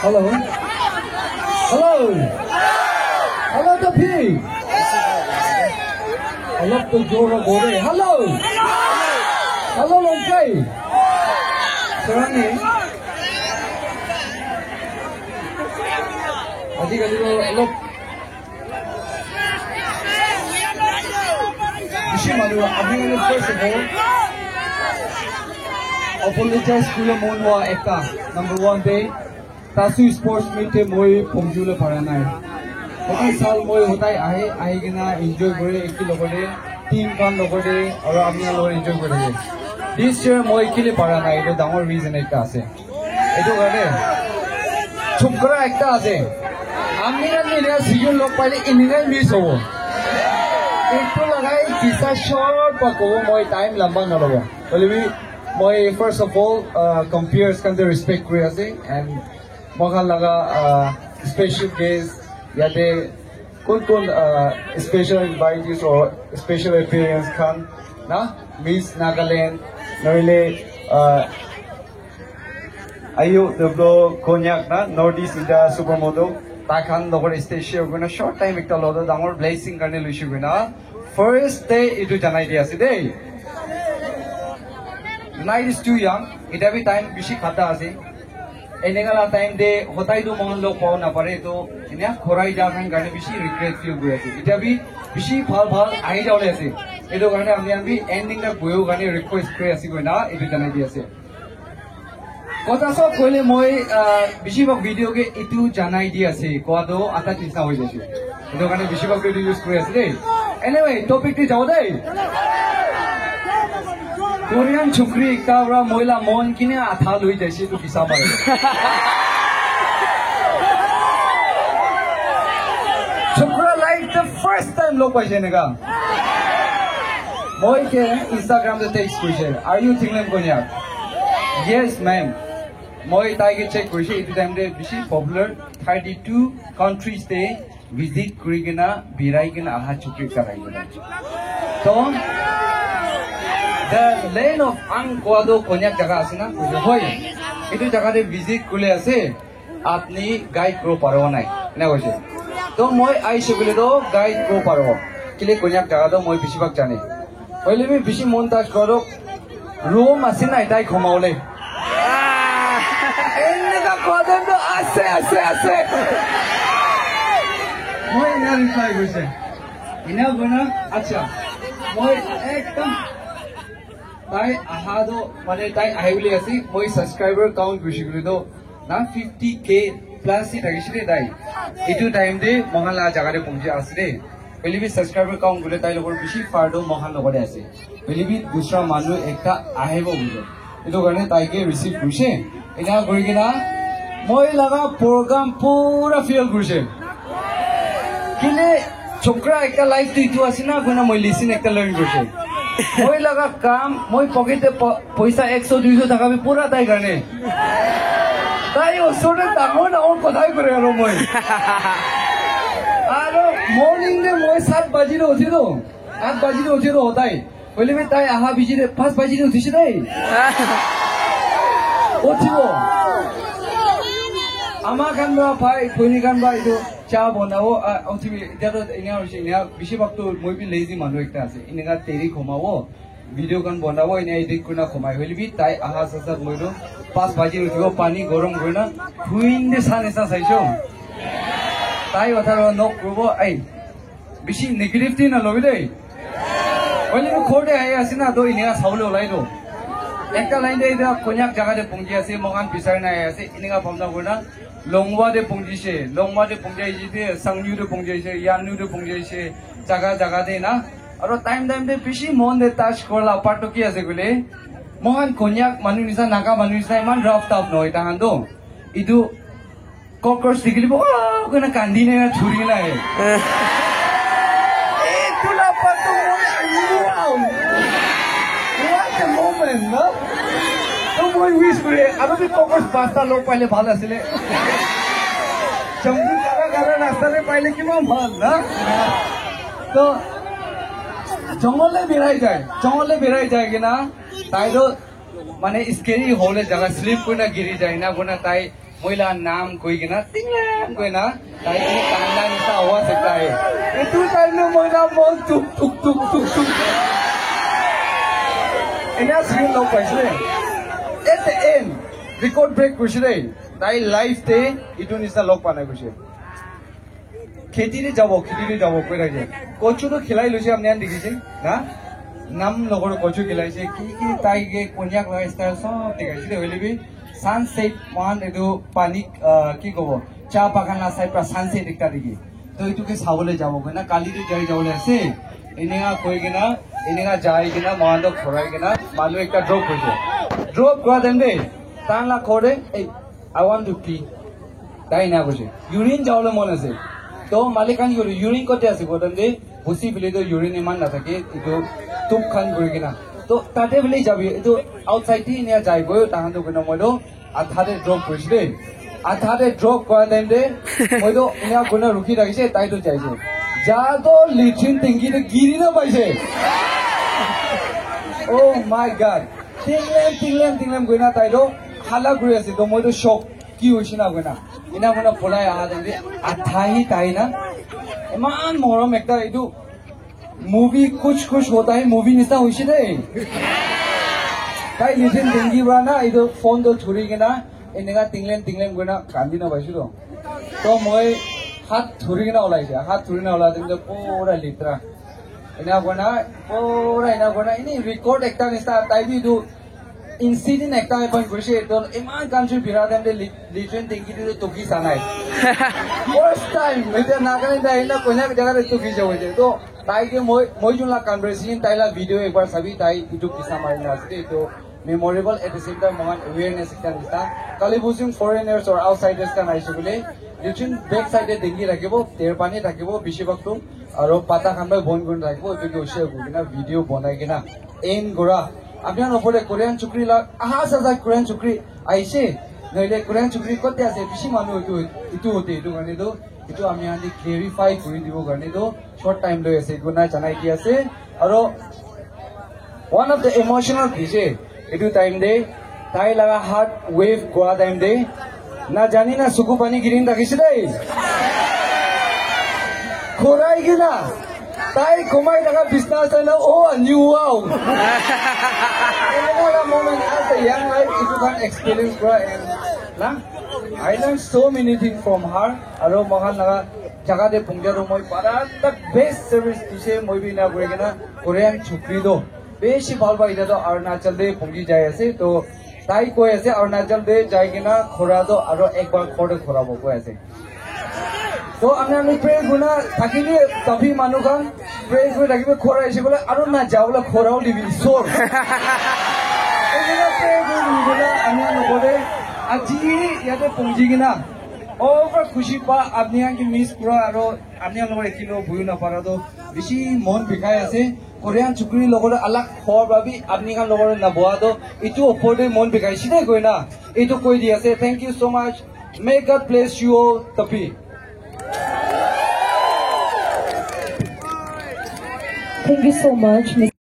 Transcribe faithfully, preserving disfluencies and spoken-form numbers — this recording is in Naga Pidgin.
Hello. Hello. Hello, Tapi. Hello, to Jora Gore. Hello. Hello, Longkai. Sarani. Adi kali lo, hello. Bishi manu, apni khan first of all, apologize kule mon hua ekta. Number one te, Tasu sports meet te moi pongju le para nai. Hotai sal moi hotai ahe, ahi kena enjoy kore, eki logore, team khan logore, aru apni khan logore enjoy kore. This year moi kile para nai, etu dangor reason ekta ase. Etu karne chukra ekta ase. Ami khan ni le season log paile eninkai miss hobo. Etu lagai kisa short pa kobo, moi time lamba nalobo. Hoile bi moi first of all, uh, comperes khan te respect kuri ase and moi khan laga, uh, special guest yate kun kun, uh, special invitees or special appearance khan na Miss Nagaland noile, uh, Ayu Dublo Konyak na North East India Supermodel, tai khan logot stage share kurina short time ekta lodo, dangor blessing karne lushi kurina first day etu janai di ase dei. Night is too young, eta bi time bishi khata ase. Eneka la time te hotai tu mohan log pao napare to, enia khorai ja khan karne bishi regret feel kuri ase. Eta bi bishi bhal bhal ahi jawole ase. Etu karne ami khan bi ending tak boyo karne request kuri ase koina etu janai di ase. Kotha sob koile moi, ah, bishi bhag video ke etu janai di ase, kowa toh atta nisna hoi jaise. Etu karne bishi bhag etu use kuri ase dei. Anyway, topic te jao dei. Korean chukri ekta para moi la mon kine atha loi jaise etu kisa mare. Chukra life the first time log paise eneka. Moi ke Instagram te text kurise, "Are you Tinglam Konyak?" "Yes, ma'am." Moi tai ke check kurise, etu time te bishi popular thirty two countries te visit kuri kena, birai kena aha chukri ekta rahi kena. To, the land of Ang kowa toh Konyak jaga ase na? Kurise, "Hoi, etu jaga te visit kule ase." Apni guide kuribo paribo nai, ena koise. To moi ahishe koile to guide kuribo paribo. Kile Konyak jaga to moi bishi bhag jane. Hoile bi bishi mon touch koro. Room ase nai tai khomawole. Eneka kowa time to ase, ase, ase. Moi ena reply koise. Ena koina, acha. Moi ekdam tai aha to, mane tai ahibole ase. Moi subscriber count koise koile to na fifty K plus hi thakishe de tai. Etu time te moikhan la jaga te pongji ase de. Hoile bi subscriber count kule tai logot bishi far do moikhan logot te ase. Hoile bi dusra manu ekta ahibo bole. Etu karne tai ke receive kurise. Ena kuri kena moi laga program pura fail kurise. Kile chokra ekta life tu etu ase na, koina moi lesson ekta learn kurise. Moi laga kam, moi pocket te po-, poisa ekso duiso thaka bi pura tai karne. Tai osor te dangor dangor kothai kore aro moi. Aro morning te moi sat baji te uthi do. Aat baji te uthi do hotai. Hoile bi tai aha baji te, pas baji te uthise dai. Uthibo. Ama khan ba bhai, bhoni khan ba etu cha bonabo, ah, uthibi. Etia to enia hoise, enia bishi bhag to moi bi lazy manu ekta ase. Eneka deri khomabo. Video khan banabo, ena edit kurina khomai. Hoile bi tai aha sat sat moi toh pas baji uthibo, pani gorom kurina khuin de sa nisa saisho. Tai otha ra nok kuribo, ai, bishi negative thing na lobi dei. Hoile bi ghor te ahi ase na, toh eneka sabole olai toh. Ekta line te eta Konyak jaga te pongji ase, moikhan bisari na ahi ase, eneka bhabna kurina Longwa te pongji se, Longwa te pongji se, Sangyu te pongji se, Yanu te pongji se, jaga jaga te na. Aro time time te bishi mon te touch kora la part toh ki ase koile, moikhan Konyak manu nisa, Naga manu nisa iman rough tough nohoi tahan toh. Etu cockroach dikhile bo, "Oh," koina kandi na churi na ahe. Etu la part toh moi, wow. What a moment, no? Toh moi wish kure, aro bi cockroach pasta log paile bhal asile. Jamdu jaga jaga rasta te paile kiman bhal, na? To, jungle te birai jai, jungle te birai jai kena, tai to, mane, scary hole jaga slip kurina giri jai na, kurina tai Moi la naam koi kena, ting lang koi na, tai kena kanda nishina awaaz ekta ahe. Etu time te moi la mon tuk tuk tuk tuk tuk. Ena screen log paise. At the end, record break koise de. Tai life te etu nishina log pa nai koise. Kheti te jabo, kheti te jabo koi thake. Kochu to khilai loise apni khan dikhi se, na? Nam logor kochu khilai se, ki ki tai ke Konyak laga style sob dikhai se, hoile bi sunset mohan etu pani, ah, ki kobo, cha bagan la side pra sunset ekta dikhi. To etu ke sabole jabo koi na, kali to jai jabole ase. Eneka koi kena, eneka jai kena, mohan to khorai kena, manu ekta drop hoise. Drop kora time te, tan la khore, ei, I want to pee. Tai ena koise, "Urine jabole mon ase." To malik khan ki koile, "Urine kote ase?" Koile de, busi bole to urine iman nathake, etu tuk khan kuri kena. To tate bole jabi, etu outside te ena jai goi, tahan to koina moi to adha te drop korise de. Adha te drop kora time te, moi to ena koina rukhi thakise, tai to jaise. Ja to latrine tanki te giri na paise. Oh my God. Tinglem, tinglem, tinglem koina tai to hala kuri ase, to moi to shock. Ki hoise na koina, ena koina polai aha time te adha hi tai na, iman morom ekta, etu movie Kuch Kuch Hota Hai movie nishina hoise de. Tai latrine tanki pra na, etu phone to thuri kena, eneka tinglem tinglem koina kandi na paise to. To moi hat thuri kena olaise, hat thuri na olai time te pura letra. Ena koina, pura ena koina, eni record ekta nishina, tai bi etu incident ekta happen korise, to iman country bira time te li-, latrine tanki te toki sa nai. First time, etia Nagaland ahina Konyak jaga te toki jabo de. To tai ke moi, moi jun la conversation, tai la video ekbar sabi, tai etu kisa mari na ase de. To memorable, at the same time, mohan awareness ekta nishina. Kali bujim foreigners or outsiders khan aise koile, latrine back side te tanki thakibo, ter pani thakibo, bishi bhag to, aro pata khan para bon kuri thakibo, etu ke hoise koi kena video banai kena end kora. Apni khan opor te Korean chukri la, aha sa sa Korean chukri aise, nohole Korean chukri kote ase, bishi manu etu, etu hote, etu karne to, etu apni khan ke clarify kuri dibo karne to, short time loi ase, etu na janai di ase. Aro one of the emotional dise, etu time te, tai laga hat wave kora time te, na jani na suku pani girin thakise de. Khorai kena, tai komai thaka bisna sai na, oh, a new wow. Eneka laga moment as a young life, etu khan experience kora and na, I learned so many things from her. Aro moikhan laga jaga te punja to moi para tak best service dise, moi bi ena kuri kena Korean chukri to bishi bhal pai, etia to Arunachal te punji jai ase, to tai koi ase Arunachal te jai kena khora to aro ek bar khor te khora bo koi ase. To ami, ami pray kurina thakile, tabi manu khan pray kuri thakibo, khora aise koile aro na jabole khora dibi isor. Eneka pray kuri kurina ami khan logote aji yate punji kena over khushi pa apni khan ke miss kura aro apni khan logote ekilok bohi na para to bishi mon bikhai ase. Korean chukri logote alag howa para bi apni khan logote na boha to etu opor te mon bikhai sida koi na etu koi di ase. Thank you so much. May God bless you all, Tapi. Thank you so much, Mister